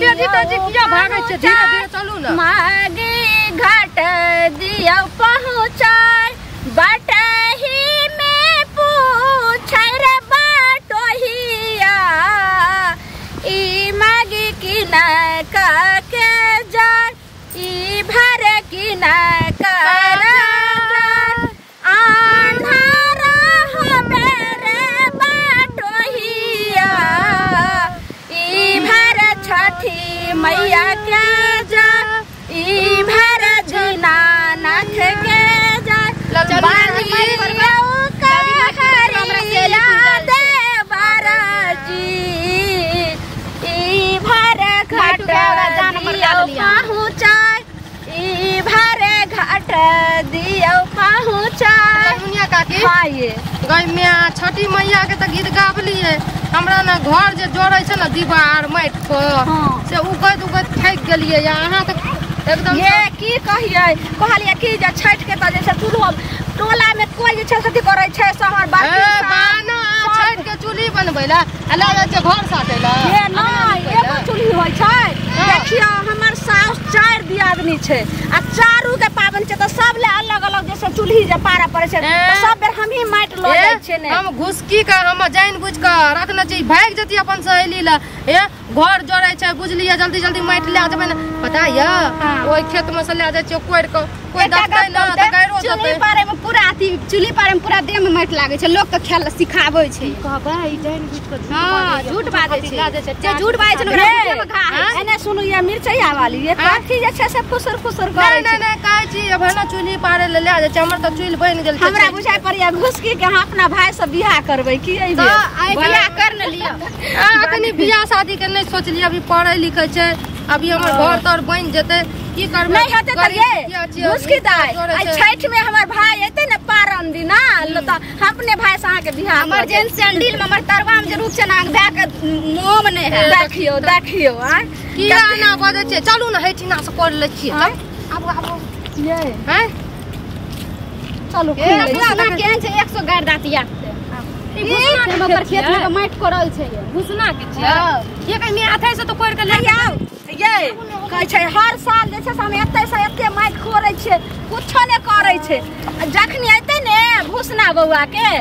तेजी तेजी किया भागै छै धीरे धीरे चलू ना मागी घाट दियौ पहुँचाय बटही में पूछै रे बटोहिया ई मागी की न के जाय ई भर की न कर आन्हारा हमे रे बटोहिया ई भर छठी मैया के जाय ई भर दीनानाथ के जाय ई भर घाट दियौ पहुँचाय ई भर घाट दियौ पहुँचाय। मुनिया काकी हाँ ये गई मिया छठी मैया के तऽ गीत गाबलियै हमरा ने घर जे जोड़ै छै ने दीवार माटि के से उगैत उगैत थाकि गेलियै अहाँ तऽ एकदम ये की कहियै कहलियै की जे छठि के तऽ जे छै चूल्हो टोला में कोइ जे छै अथी करै छै शहर बाकी बाना छठि के चूल्ही बनबै ला आ लऽ जाइ छै घर साटै ला। ये नहि एगो चूल्ही होइ छै। देखियौ हमर साउस 4 दियादनी छै आ चारू के पाबनि छै तऽ सब ले अलग अलग जैसे चूल्ही जे पारा पड़ै छै तऽ सब बेर हमही माटि लऽ जाइ छियै ने। हम घुसकी के हम जानि बुझि कऽ रखने छी भागि जैती अपन सहेली ला ए घर जोड़ै छै बुझलियै जल्दी जल्दी माटि लए जेबै ने पता यऽ ओहि खेत में से लए जाइ छियै कोड़ि कऽ कोइ देखतै ने तऽ गाइरो देतै। चूल्ही पारे में पूरा अथी चूल्ही पारे में पूरा देह में माटि लागै छै लोक तऽ खेल सिखाबै छै। कहबै ई जानि बुझि कऽ हां झूठ बाजै छै जे झूठ बाजै छै ओकरा देह में घा होइ छै। एने सुनू ये मिरचैया वाली ये कथी जे छै से फुसुर फुसुर करै छै। नहि नहि कहै छी अब ना चूल्ही पारे ले लए जाइ छै हमर तऽ चूल्ही बनि गेल छै। हमरा बुझाइ पड़ैया घुसकी के अहाँ अपना भाई से बियाह करबै की एहि बेर? तऽ आइ बियाह कर ने लिअ। अखनी बियाह शादी के नहि सोचलियै अभी पढ़ै लिखै छै अभी हमर घर तर बनि जेतै की करबै नहि हेतै तऽ ये घुसकी दाइ आइ छठि में हमर भाई एतै ने पारन दिना तऽ अपने भाई से अहाँके बियाह हमर जेन सैंडल में हमर तरवा में जे रूप छै ने अहाँके भाई के मुँह में नहि है। देखियौ देखियौ आँय किया एना बजै छियै चलू ने हेठिना से कर लै छियै आबू आबू ये आँय चलू घुसना केहन छै 100 गारि दाँत याद छै। ई घुसना के ओकर खेत में माटि कोड़ल छै घुसना के छियै ये कहीं हाथे से तो कोड़ के ले आउ ये कहै छै हर साल जे छै से हम एते से एते माटि कोड़ै छियै कुछो नहि करै छै जखनी एतै ने भूसना बौआ के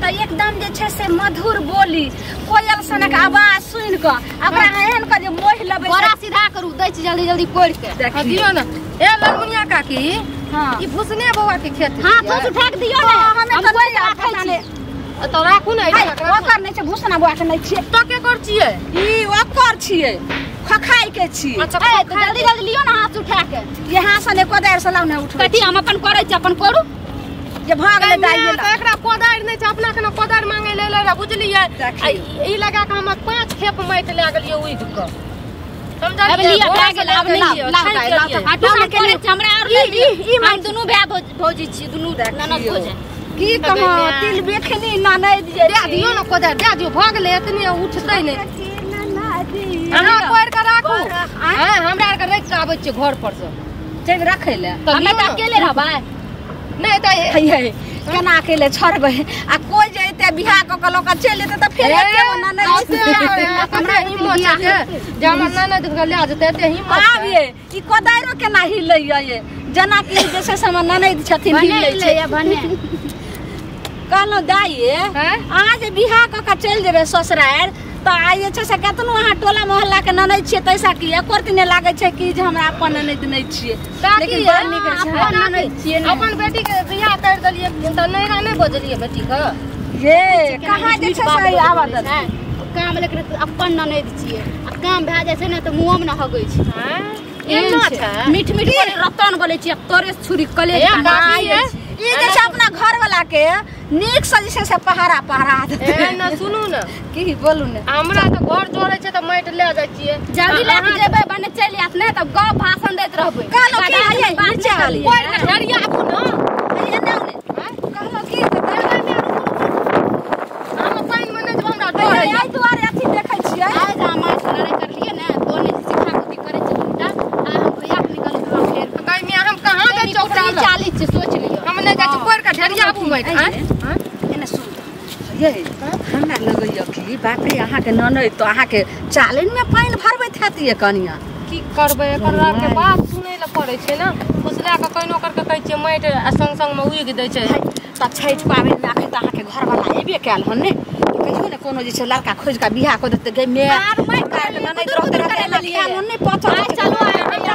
तऽ एकदम जे छै से मधुर बोली कोयल सनक आवाज सुनि कऽ ओकरा एहन कऽ जे मोहि लेबै बड़ा सीधा करू दै छी जल्दी जल्दी कोड़ि के दियौ ने। ए ललमुनिया काकी ई भूसने बौआ के खेत हाथ उठा के दियौ ने हमे हम तऽ कोड़ि नहि के राखै राखै छी। तऽ राखू ने ओकर नहि छै भूसना बौआ के नहि छियै तऽ के कर छियै ई ओकर छियै खखाइ के छियै। अच्छा जल्दी जल्दी लियौ ने हाथ उठा के यहाँ से ने कोदारि से लाउ ने उठबै कथी हम अपन करै छी अपन करू जे भऽ गेलै दाइ तऽ एकरा कोदारि नहि छै अपना के कोदारि मांगै ले ले बुझलियै ई लगा के हम 5 खेप माटि लए गेलियै उगि कऽ हम दुनू भाय भौजी छी दुनू ननद भौजी की कहौ तिल बेखनी ननद जे दए दियौ ने कोदारि दए दियौ भऽ गेलै एतने उठतै नहि अहाँ कोड़ि के राखू हमरा आरके राखि के आबै छियै घर पर से जेबै रखै लए हमे तऽ अकेले रहबै नहि तऽ हे केना अकेले छोड़बै आ कोइ जे एते बियाह कऽ के लऽ कऽ चलि जेतै तऽ फेर एके ननद हमरा हिम्मत छै जे हमर ननद के लए जेतै एते हिम्मत आब ये ई कोदारियो केना हिलैया ये जेनाकि जे छै से हमर ननद छथिन हिलै छै भने कहलहुँ दाइ अहाँ जे बियाह कऽ के चलि जेबै ससुरारि तऽ आइ जे छै से कतनो अहाँ टोला मोहल्ला के ननद छियै तैसा की एको रत्ती नहि लागै छै कि जे हमरा अपन ननद नहि छियै लेकिन बड़ नीक छै अपन ननद छियै अपन बेटी के बियाह करि देलियै तऽ नैहरा नहि बजलियै बेटी के ये कहाँ जे छै से आबऽ देतै काम लेकिन अपन ननद छियै आ काम भए जाइ छै ने तऽ मुँहमे ने हगै छै एना छै मीठ मीठ रतन बोलै छियै तोरे छुरी कलेज ई जे छै अपना घर वाला के नीक से जे छै से पहरा पहरा देतै। ए न सुनू ने की बोलू ने हमरा तऽ घर जोड़ै छै तऽ माटि लए जाइ छियै जल्दी लए के जेबै बने चलि आयत ने तब गप भाषण दैत रहबै। कहलहुँ की हइये नीचे वाली कोइ के ढरियाबू ने हइये ने ने कहलहुँ की हम पानि मे नहि जेबै हमरा डर होइया। एहि दुआरे अथी देखै छियै आइ जे हम माटि लड़ाइ करलियै ने तो ने सिखा कुती करै छै दूटा आ हम भैया के निकल गेलहुँ फेर गै मिया हम कहाँ जाइ छियै ओकरा 40 छै सोच लियौ हम नहि जाइ छियै कोड़ि के ढरियाबू माटि एने सुन ये हमरा लगैया कि बाप रे अहाँ के ननद तो अहाँ के चालन में पानि भरबैत हेतिए कनिया। की करबै एकर के बात सुनै ल पड़ै छै ना। फुसला के कइनो कर के कहै छियै माटि आ संग संग में उगि दै छै। त छठि पाबनि में अखन त अहाँ के घर वाला एबे कयल हन ने, कहियो ने कोनो जे छै लड़का खोजि के बियाह कऽ देतै गे मे ननद रहते रहते एना खायल हन ने पचल। चलू हमर घर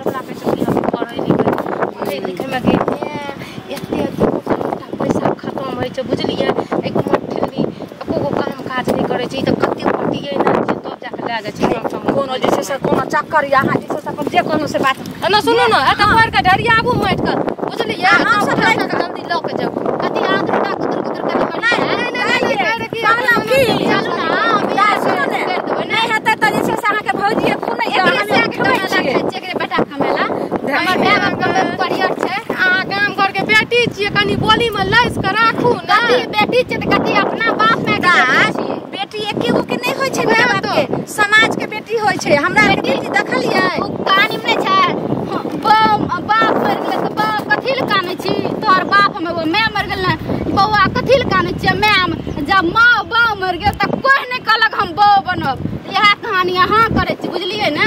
वाला कहै छै कि हम पढ़ै लिखै लिखै में गे एते पैसा खत्म होइ छै बुझलियै। एक मठली एको गो काम काज नहि करै छै। ई तऽ कते पटियै ना छै तब जाके लए जाइ छै। कोनो जे छै से कोनो चक्कर या अहाँ जे छै से अपन जे कोनो से बात ना सुनू ना एतऽ पढ़ के ढरियाबू माटि के बुझलियै। अहाँ सब जल्दी लऽ के जाउ कथी आदमी कुतर कुतर के नहि नहि कहलहुँ की चलू ना बियाह सुनू ने नहि हेतै तऽ जे छै से अहाँके भौजिए खुनै छै बेटा कमेला हमर माय बाप के करियर छै। अहाँ गाम घर के बेटी छियै कनी बोली में लैस के राखू ना। कथी बेटी छियै तऽ कथी अपना बाप माय के बेटी एके गो के नहि होइ छै माय बाप के समाज के बेटी होइ छै। हमरा के बेटी देखलियै ओ कहानी में नहि छै बाप मरि गेलै तऽ बाप कथी लए कानै छी तोहर बाप हम माय मरि गेल ने बौआ कथी लए कानै छियै माय। जब माँ बाप मरि गेल तऽ कोइ नहि कहलक हम बौ बनब। इएह कहानी अहाँ करै छी बुझलियै ने।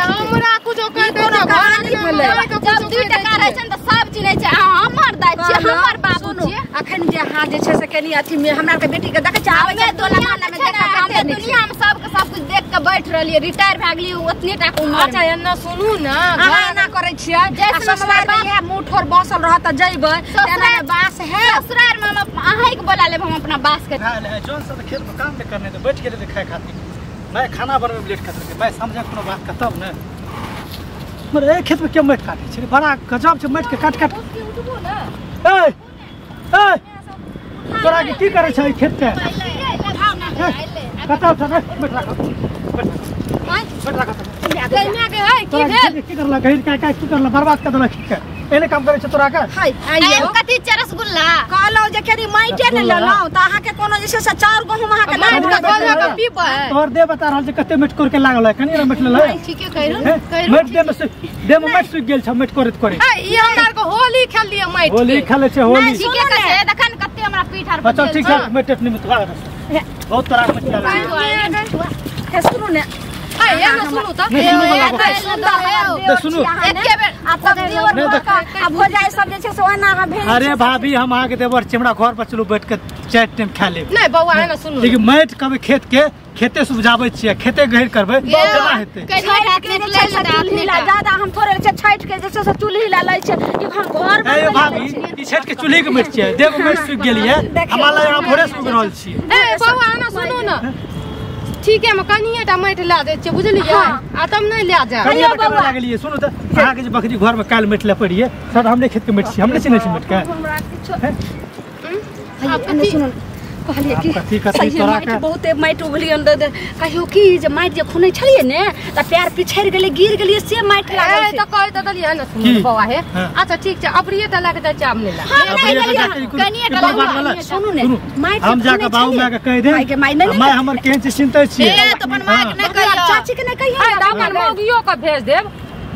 हमरा कुछो कहि दे कहानी भेलै। जब 2 टका रहै छै ने तऽ सब चिन्है छै अहाँ हमर दाइ छियै हमर बाबू छियै। अखन जे अहाँ जे छै से कनी अथी में हमरा के बेटी के देखै छै आबै छै टोला मोहल्ला में देखा कते दुनिया में सबके सब कुछ देख के बैठ रहलियै। रिटायर भए गेलियै ओतने टा के उम्र। अच्छा एना सुनू ना अहाँ एना करै छियै ससुराल में इएह मुँह ठोर बसल रहत तऽ जइबै एना बास है ससुराल में हम अहीं के बोला लेब हम अपना बास के। जोन सब खेत में काम नहि करने तऽ बैठ गेलै खाय खातिर। मैं खाना बनबै में लेट कर देलकै। मैं समझे कोनो बात के तब ने मगर ए खेत में के माटि काटै छै बड़ा गजब छै माटि के काट काट। ए ए तोरा के की करै छै खेत के कतौ छ ने बैठ राख बैठ राख के है की भेल की करला गहिर का का की करला बर्बाद कर देलक खेत के एने काम करै छै तोरा के। हाय आइयो कथी रसगुल्ला कहलौ जे केरी माइटे ने लेलौ त अहाँ के कोनो जे छै से चाउर गहूम अहाँ के माइट के गोला के पीबै तोर दे बता रहल छै कते माटि कोर के लागल है कनी ना माटि लेलै ठीके कहलौ कहलौ माटि दे में से दे में माटि सुख गेल छै माटि करैत करैत। ए ई हमरा के होली खेललियै माटि होली खेलै छै होली ठीके कहै छै देखन कते हमरा पीठ आर अच्छा ठीक छै माटि नहीं में बहुत तोरा माटि लागल हे सुनू ने ए ना सुनू त सुनू एके बेर आ तब देवर आ भौजाई सब जे छै से ओना अहाँ भेज। अरे भाभी हम अहाँ के देवर छी हमरा घर पर चलू बैठ के चारि टाइम खा लेब। नहीं बौआ है ना सुनू लेकिन माटि कभी खेत के खेते से उपजाबै छियै खेते गहिर करबै केना हेतै। ज्यादा हम थोड़े छै छठि के जे छै से चूल्ही ला लै छै ई हम घर ए भाभी ई छठि के चूल्ही के माटि छियै देव माटि सुखि गेलियै हमरा लग हमरा भोरे सुखि रहल छियै। ए बौआ है ना सुनू ना ठीक है हम कनिए टा माटि ला दै छियै बुझलियै आ तब नहि लए जायब। कनिए टा केना लागलियै सुनू तऽ अहाँके जे बकरी घर में काल्हि माटि लए पड़ियै सर हमरे खेत के माटि छियै हमरे चिन्है छी माटि के। सुनू कहलियै कि कथी कथी तोरा के बहुते माटि उगलियै अंदर कहियो की जे माटि जे खुनै छलियै ने तऽ पैर पिछड़ि गेलै गिर गेलियै से माटि लागल छै। तऽ कहि तऽ देलियै ने सुनू बौआ हे। अच्छा ठीक छै अबरिये टा लए के जाइ छै आब नहि लए कनिए टा लए सुनू ने माटि हम जाके बाबू माय के कहि दे माय हमर केहन छै चिन्हते छियै। ए तऽ अपन माय के नहि कहियो चाची के नहि कहियो तऽ अपन मौगियो के भेज देब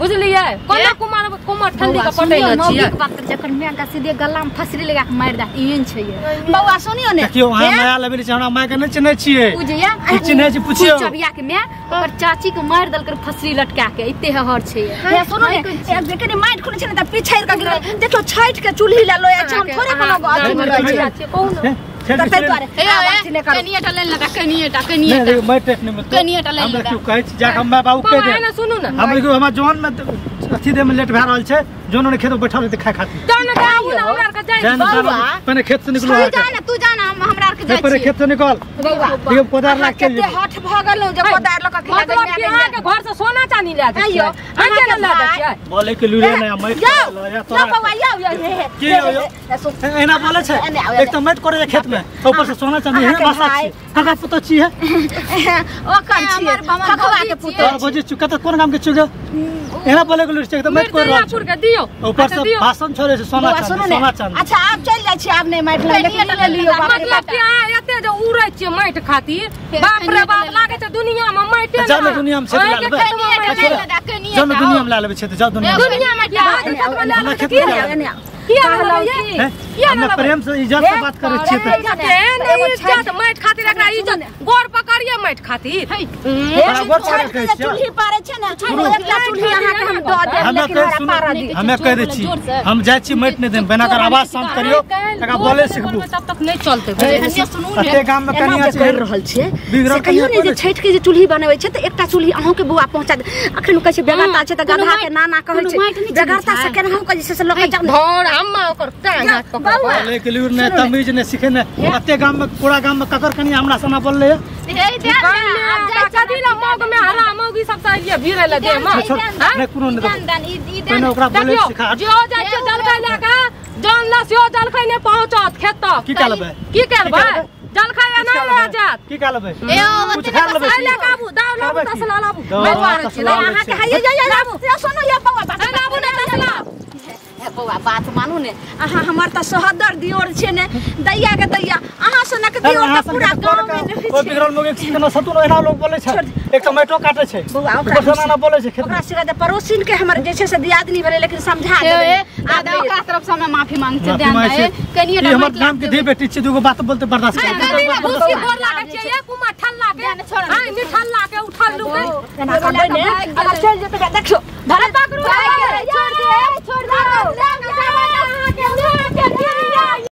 बुझलियै। कोना कुमार कुमार ठंडी के पटैने छियै बात कर जखन माय के सीधे गला में फसरी लगा के मारि दे एहन छै बौआ सुनियो ने। देखियौ अहाँ नया लेबे छै हमरा माय के नहि चिन्है छियै बुझिया ई चिन्है छी पुछियौ चबिया के माय ओकर चाची के मारि देलकै फसरी लटका के एते हर छै। हे सुनो ने एक जखन माटि खुलै छै ने त पिछड़ि के गिरल देखियौ छठि के चूल्ही ला लोया छै हम थोड़े कोनो अथी में रहै छै कहू ने अथी दे में लेट भए रहल छै जोन ने खेत में बैठल रहते खाय खातिर पहले खेत से निकलो तू जाना हम हमरा आर के जाइ पहले खेत से निकल देखियो कोदार लाग के कते हठ भ गेलौ जे कोदार लक के मतलब कि अहाँ के घर से सोना चांदी ले जाइ आइयो अहाँ के ले जाइ बोले के लुरे नै मत यो बौआ यो यो हे की यो एना बोले छै एक त मत करे खेत में ऊपर से सोना चांदी है भाषा छी काका पुतो छी है ओकर छी खखवा के पुतो तोर भौजी चुका त कोन गाम के चुके एना बोले के लुरे छै त मत कर रहल के दियो ऊपर से भाषण छोड़े छै सोना चांदी सोना चांदी। अच्छा आब चल जाइ छी आब नै माटि लेकिन ले लियो मतलब कि अहाँ एते जे उड़ै छियै माटि खातिर बाप रे बाप लागै छै दुनिया में माटि ना जाओ दुनिया में क्षेत्र ला लेबै जाओ दुनिया में ला लेबै क्षेत्र जाओ दुनिया दुनिया में की किया ना किया ना प्रेम से इज्जत से बात करै छियै त एगो इज्जत माटि खातिर एकरा इज्जत गोर पकड़िए माटि खातिर बराबर पकड़ै छियै चूल्ही पारै छै ने एकटा चूल्ही अहाँ के हम दऽ देब लेकिन हमरा पारा दी हमे कह दै छी हम जाइ छी माटि नहि देब बिना कर आवाज शांत करियो एकरा बोले सिखबू तब तक नहि चलतै सुनू ने गाम में कनिया कर रहल छियै से कहियो ने जे छठि के जे चूल्ही बनबै छै त एकटा चूल्ही अहूँ के बौआ पहुंचा दे अखन कहै छै बेगरता छै त गधा के नाना कहै छै बेगरता से केनाहु के जे छै से लऽ के जाउ धर अम्मा ओकर टांग हाथ पकड़ बोले के लिए ने तमीज ने सीखे ने एते गाम में पूरा गाम में ककर कनिया हमरा सना बोलले हे दे आब जाइ कथी ला मौग में हरा मौगी सब से आइए भीरे ले दे मां नै कोनो ने दान ई दान ओकरा बोले सिखा जे हो जाइ छै जलखै लए के जन ला सेहो जलखै नै पहुंचत खेत तक की कहलबै की करबै जलखै नै लए जात की कहलबै ए कुछ खा लेबै ले काबू दाव लाबू तसला लाबू मैं मारै छी अहाँ के हे ये लाबू सुनू ये बौआ बात लाबू ने तसला हे बौआ बात मानू ने अहाँ हमर त सोहदर दियोर छै ने दैया के दैया अहाँ सनक दियोर त पूरा गांव में नहीं ओ बिगड़ल लोग एक केना सतुन एना लोग बोलै छै एक टमाटो काटे छै बौआ ओकरा ना बोलै छै ओकरा सिखा दे पड़ोसिन के हमर जे छै से दियादनी भेलै लेकिन समझा देबै आदा ओकरा तरफ से हमरा माफी मांग छै ध्यान दे कनियो हमर गाम के धी बेटी छै दुगो बात बोलते बर्दाश्त कर खुशी गोर लागै छै एक उमा ठल्ला के हां नि ठल्ला के उठल लू एना करबै ने अगर चलि जेतै देखियौ